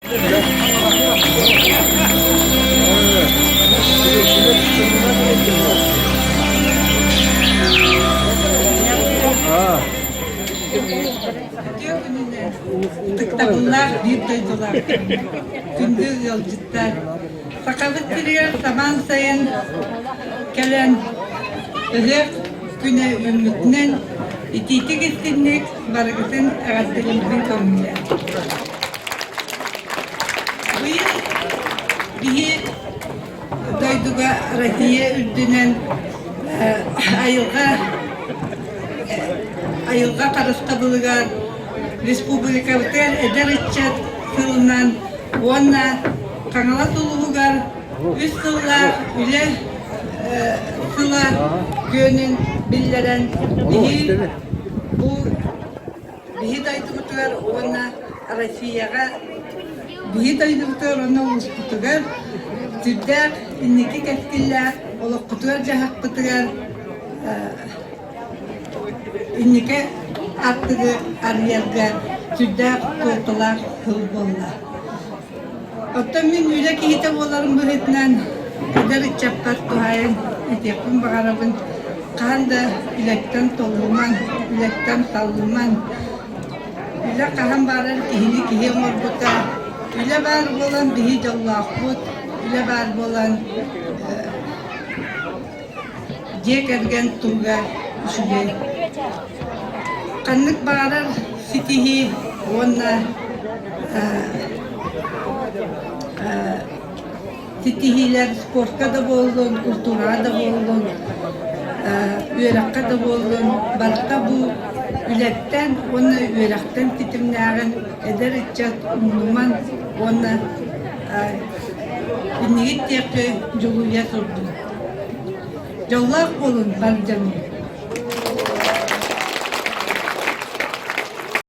Үтүө күнүнэн ытыктабыллаах биир дойдулаахтар, күндү ыалдьыттар! Сахабыт сиригэр самаан сайын кэлэн ыһыах күнэ үүммүтүнэн итиитик-истиҥник барыгытын эҕэрдэлиирбин көҥүллээн. Быйыл биһи дойдуга Россия үрдүнэн айылҕа айылҕа харыстабылыгар республикабытыгар эдэр ыччат сылынан уонна Хаҥалас улууһугар үс сыллаах үлэ сыла күөнүн биллэрэн биһи бу биһи дойдубутугар уонна Россияҕа биһи дойдубутугар уонна улууспутугар сүрдээх инники кэскиллээх олохпутугар-дьаһахпытыгар инники аттыгы арыйарга сүрдээх суолталаах сыл буолла. Оттон мин үлэ киһитэ буоларым быһыытынан эдэр ыччаппар туһаайан этиэхпин баҕарабын, хаһан да үлэттэн толлумаҥ, үлэттэн саллымаҥ. Үлэ хаһан баҕарар киһини киһи оҥорбута. Үлэ баар буолан биһи дьоллоохпут, үлэ баар буолан дьиэ кэргэн туруга үчүгэй. Ханнык баҕарар ситиһии уонна ситиһиилэр спортка да буоллун, культураҕа да буоллун, үөрэххэ да буоллун, барыта бу үлэттэн уонна үөрэхтэн ситимнээҕин эдэр ыччат умнуман уонна иннигит диэки дьулуйа турдун. Дьоллоох буолун бар дьонум!